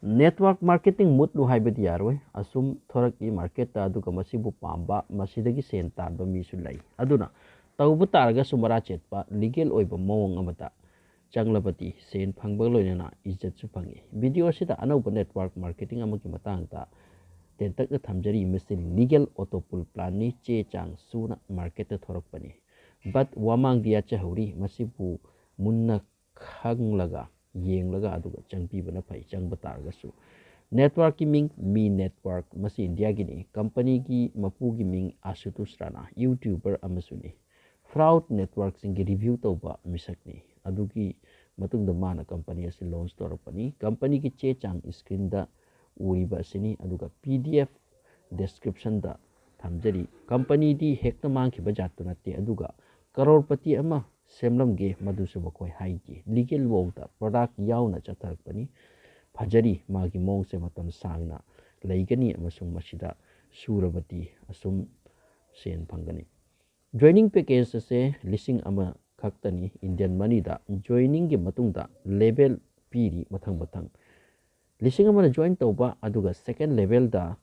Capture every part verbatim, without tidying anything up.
Network marketing ꯃꯨꯠꯂꯨ ꯍꯥꯏꯕꯗꯤ ꯌꯥꯔꯣꯏ꯫ ꯑꯁꯨꯝ ꯊꯣꯔꯛꯏ ꯃꯥꯔꯀꯦꯠꯇ, ꯑꯗꯨꯒ ꯃꯁꯤꯕꯨ ꯄꯥꯝꯕ, ꯃꯁꯤꯗꯒꯤ ꯁꯦꯟ ꯇꯥꯟꯕ ꯃꯤꯁꯨ ꯂꯩ꯫ ꯑꯗꯨꯅ ꯇꯧꯕ ꯇꯥꯔꯒꯁꯨ ꯃꯔꯥ ꯆꯦꯠꯄ ꯂꯤꯒꯦꯜ ꯑꯣꯏꯕ ꯃꯑꯣꯡ ꯑꯃꯗ ꯆꯪꯂꯕꯗꯤ ꯁꯦꯟ ꯐꯪꯕꯒ ꯂꯣꯏꯅꯅ ꯏꯖꯠꯁꯨ ꯐꯪꯏ꯫ ꯚꯤꯗꯤꯑꯣ ꯑꯁꯤꯗ ꯑꯅꯧꯕ ꯅꯦꯠꯋꯥꯔꯛ ꯃꯥꯔꯀꯦꯇꯤꯡ ꯑꯃꯒꯤ ꯃꯇꯥꯡꯗ ꯇꯦꯟꯇꯛꯅ ꯊꯝꯖꯔꯤ꯫ ꯃꯁꯤ ꯂꯤꯒꯦꯜ ꯑꯣꯇꯣ ꯄꯨꯜ ꯄ꯭ꯂꯥꯟꯅꯤ, ꯆꯦ ꯆꯥꯡ ꯁꯨꯅ ꯃꯥꯔꯀꯦꯠꯇ ꯊꯣꯔꯛꯄꯅꯤ꯫ But ꯋꯥꯃꯥꯡꯗꯤ ꯌꯥꯠꯆꯍꯧꯔꯤ, ꯃꯁꯤꯕꯨ ꯃꯨꯟꯅ ꯈꯪꯂꯒ, ꯌꯦꯡꯂꯒ, ꯑꯗꯨꯒ ꯆꯪꯕꯤꯕꯅ ꯐꯩ, ꯆꯪꯕ ꯇꯥꯔꯒꯁꯨ꯫ ꯅꯦꯠꯋꯥꯔꯛꯀꯤ ꯃꯤꯡ ꯃꯤ ꯅꯦꯠꯋꯥꯔꯛ, ꯃꯁꯤ ꯏꯟꯗꯤꯌꯥꯒꯤꯅꯤ꯫ ꯀꯝꯄꯅꯤꯒꯤ ꯃꯄꯨꯒꯤ ꯃꯤꯡ ꯑꯁꯨꯇꯣꯁ ꯔꯥꯅꯥ, ꯌꯨꯇ꯭ꯌꯨꯕꯔ ꯑꯃꯁꯨꯅꯤ꯫ ꯐ꯭ꯔꯣꯗ ꯅꯦꯠꯋꯥꯔꯛꯁꯤꯡꯒꯤ ꯔꯤꯚ꯭ꯌꯨ ꯇꯧꯕ ꯃꯤꯁꯛꯅꯤ꯫ ꯑꯗꯨꯒꯤ ꯃꯇꯨꯡꯗ ꯃꯥꯅ ꯀꯝꯄꯅꯤ ꯑꯁꯤ ꯂꯣꯟꯆ ꯇꯧꯔꯛꯄꯅꯤ꯫ ꯀꯝꯄꯅꯤꯒꯤ ꯆꯦ ꯆꯥꯡ ꯁ꯭ꯀ꯭ꯔꯤꯟꯗ ꯎꯔꯤꯕ ꯑꯁꯤꯅꯤ, ꯑꯗꯨꯒ ꯄꯤ ꯗꯤ ꯑꯦꯐ ꯗꯦꯁꯀ꯭ꯔꯤꯞꯁꯟꯗ ꯊꯝꯖꯔꯤ꯫ ꯀꯝꯄꯅꯤꯗꯤ ꯍꯦꯛꯇ ꯃꯥꯡꯈꯤꯕ ꯖꯥꯠꯇꯨ ꯅꯠꯇꯦ, ꯑꯗꯨꯒ ꯀꯔꯣꯔꯄꯇꯤ ꯑꯃ ꯁꯦꯝꯂꯝꯒꯦ, ꯃꯗꯨꯁꯨ ꯃꯈꯣꯏ ꯍꯥꯏꯗꯦ꯫ ꯂꯤꯒꯦꯜ ꯋꯥꯎꯗ ꯄ꯭ꯔꯗꯛ ꯌꯥꯎꯅ ꯆꯠꯊꯔꯛꯄꯅꯤ꯫ ꯐꯖꯔꯤ, ꯃꯥꯒꯤ ꯃꯑꯣꯡꯁꯦ ꯃꯇꯝ ꯁꯥꯡꯅ ꯂꯩꯒꯅꯤ ꯑꯃꯁꯨꯡ ꯃꯁꯤꯗ ꯁꯨꯔꯕꯗꯤ ꯑꯁꯨꯝ ꯁꯦꯟ ꯐꯪꯒꯅꯤ꯫ ꯖꯣꯏꯅꯤꯡ ꯄꯦꯀꯦꯖ ꯑꯁꯦ ꯂꯤꯁꯤꯡ ꯑꯃ ꯈꯛꯇꯅꯤ ꯏꯟꯗꯤꯌꯟ ꯃꯅꯤꯗ꯫ ꯖꯣꯏꯅꯤꯡꯒꯤ ꯃꯇꯨꯡꯗ ꯂꯦꯚꯦꯜ ꯄꯤꯔꯤ ꯃꯊꯪ ꯃꯊꯪ꯫ ꯂꯤꯁꯤꯡ ꯑꯃꯅ ꯖꯣꯏꯟ ꯇꯧꯕ, ꯑꯗꯨꯒ ꯁꯦꯀꯦꯟ ꯂꯦꯚꯦꯜꯗ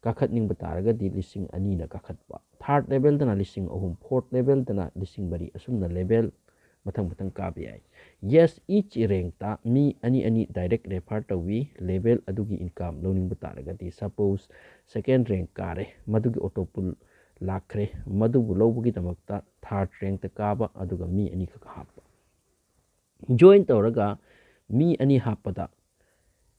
ꯀꯥꯈꯠꯅꯤꯡꯕ ꯇꯥꯔꯒꯗꯤ ꯂꯤꯁꯤꯡ ꯑꯅꯤꯅ ꯀꯥꯈꯠꯄ, ꯊꯥꯔꯠ ꯂꯦꯚꯦꯜꯗꯅ ꯂꯤꯁꯤꯡ ꯑꯍꯨꯝ, ꯐꯣꯔꯠ ꯂꯦꯚꯦꯜꯗꯅ ꯂꯤꯁꯤꯡ ꯃꯔꯤ, ꯑꯁꯨꯝꯅ ꯂꯦꯚꯦꯜ ꯃꯊꯪ ꯃꯊꯪ ꯀꯥꯕ ꯌꯥꯏ꯫ ꯌꯦꯁ, ꯏꯆ ꯔꯦꯡꯛꯇ ꯃꯤ ꯑꯅꯤ ꯑꯅꯤ ꯗꯥꯏꯔꯦꯛ ꯔꯦꯐꯔ ꯇꯧꯏ, ꯂꯦꯚꯦꯜ ꯑꯗꯨꯒꯤ ꯏꯟꯀꯝ ꯂꯧꯅꯤꯡꯕ ꯇꯥꯔꯒꯗꯤ꯫ ꯁꯄꯣꯁ ꯁꯦꯀꯦꯟ ꯔꯦꯡꯛ ꯀꯥꯔꯦ, ꯃꯗꯨꯒꯤ ꯑꯣꯇꯣ ꯄꯨꯜ ꯂꯥꯛꯈ꯭ꯔꯦ, ꯃꯗꯨꯕꯨ ꯂꯧꯕꯒꯤꯗꯃꯛꯇ ꯊꯥꯔꯠ ꯔꯦꯡꯛꯇ ꯀꯥꯕ ꯑꯗꯨꯒ ꯃꯤ ꯑꯅꯤꯈꯛ ꯍꯥꯞꯄ꯫ ꯖꯣꯏꯟ ꯇꯧꯔꯒ ꯃꯤ ꯑꯅꯤ ꯍꯥꯞꯄꯗ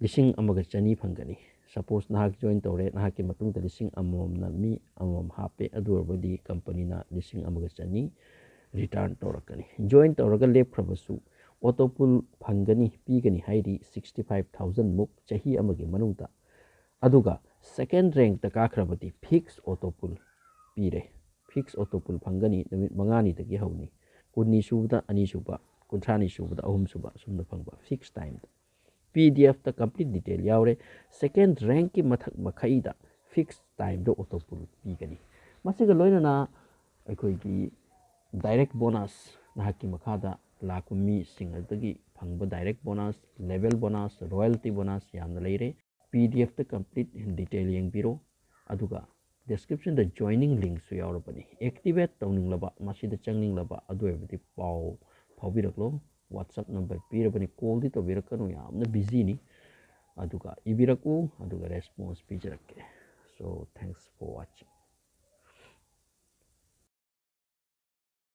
ꯂꯤꯁꯤꯡ ꯑꯃꯒ ꯆꯅꯤ ꯐꯪꯒꯅꯤ꯫ ꯁꯄꯣꯁ ꯅꯍꯥꯛ ꯖꯣꯏꯟ ꯇꯧꯔꯦ, ꯅꯍꯥꯛꯀꯤ ꯃꯇꯨꯡꯗ ꯂꯤꯁꯤꯡ ꯑꯃꯃꯝꯅ ꯃꯤ ꯑꯃꯃꯝ ꯍꯥꯞꯄꯦ, ꯑꯗꯨ ꯑꯣꯏꯔꯕꯗꯤ ꯀꯝꯄꯅꯤꯅ ꯂꯤꯁꯤꯡ ꯑꯃꯒ ꯆꯅꯤ ꯔꯤꯇꯔꯟ ꯇꯧꯔꯛꯀꯅꯤ꯫ ꯖꯣꯏꯟ ꯇꯧꯔꯒ ꯂꯦꯞꯈ꯭ꯔꯕꯁꯨ ꯑꯣꯇꯣ ꯄꯨꯜ ꯐꯪꯒꯅꯤ, ꯄꯤꯒꯅꯤ ꯍꯥꯏꯔꯤ, ꯁꯤꯛꯁꯇꯤ ꯐꯥꯏꯚ ꯊꯥꯎꯖꯟ ꯃꯨꯛ ꯆꯍꯤ ꯑꯃꯒꯤ ꯃꯅꯨꯡꯗ꯫ ꯑꯗꯨꯒ ꯁꯦꯀꯦꯟ ꯔꯦꯡꯛꯇ ꯀꯥꯈ꯭ꯔꯕꯗꯤ ꯐꯤꯛꯁ ꯑꯣꯇꯣ ꯄꯨꯜ ꯄꯤꯔꯦ꯫ ꯐꯤꯛꯁ ꯑꯣꯇꯣ ꯄꯨꯜ ꯐꯪꯒꯅꯤ, ꯅꯨꯃꯤꯠ ꯃꯉꯥꯅꯤꯗꯒꯤ ꯍꯧꯅꯤ꯫ ꯀꯨꯟꯅꯤ ꯁꯨꯕꯗ ꯑꯅꯤꯁꯨꯕ, ꯀꯨꯟꯊ꯭ꯔꯥꯅꯤ ꯁꯨꯕꯗ ꯑꯍꯨꯝꯁꯨꯕ, ꯑꯁꯨꯝꯅ ꯐꯪꯕ ꯐꯤꯛꯁ ꯇꯥꯏꯝꯗ꯫ ꯄꯤ ꯗꯤ ꯑꯦꯐꯇ ꯀꯝꯄ꯭ꯂꯤꯠ ꯗꯤꯇꯦꯜ ꯌꯥꯎꯔꯦ꯫ ꯁꯦꯀꯦꯟ ꯔꯦꯡꯛꯀꯤ ꯃꯊꯛ ꯃꯈꯩꯗ ꯐꯤꯛꯁ ꯇꯥꯏꯝꯗ ꯑꯣꯇꯣ ꯄꯨꯜ ꯄꯤꯒꯅꯤ꯫ ꯃꯁꯤꯒ ꯂꯣꯏꯅꯅ ꯑꯩꯈꯣꯏꯒꯤ ꯗꯥꯏꯔꯦꯛ ꯕꯣꯅꯁ ꯅꯍꯥꯛꯀꯤ ꯃꯈꯥꯗ ꯂꯥꯛꯄ ꯃꯤꯁꯤꯡ ꯑꯗꯨꯗꯒꯤ ꯐꯪꯕ direct bonus, level bonus, royalty bonus ꯌꯥꯝꯅ ꯂꯩꯔꯦ꯫ P D F ꯇ complete detail ꯌꯦꯡꯕꯤꯔꯣ꯫ ꯑꯗꯨꯒ description ꯗ joining link ꯁꯨ ꯌꯥꯎꯔꯕꯅꯤ꯫ Activate ꯇꯧꯅꯤꯡꯂꯕ, ꯃꯁꯤꯗ ꯆꯪꯅꯤꯡꯂꯕ ꯑꯗꯨ ꯑꯣꯏꯔꯕꯗꯤ ꯄꯥꯎ ꯐꯥꯎꯕꯤꯔꯛꯂꯣ꯫ WhatsApp number ꯄꯤꯔꯕꯅꯤ, call ꯗꯤ ꯇꯧꯕꯤꯔꯛꯀꯅꯨ, ꯌꯥꯝꯅ busy ꯅꯤ꯫ ꯑꯗꯨꯒ ꯏꯕꯤꯔꯛꯎ, ꯑꯗꯨꯒ response ꯄꯤꯖꯔꯛꯀꯦ꯫ So, thanks for watching.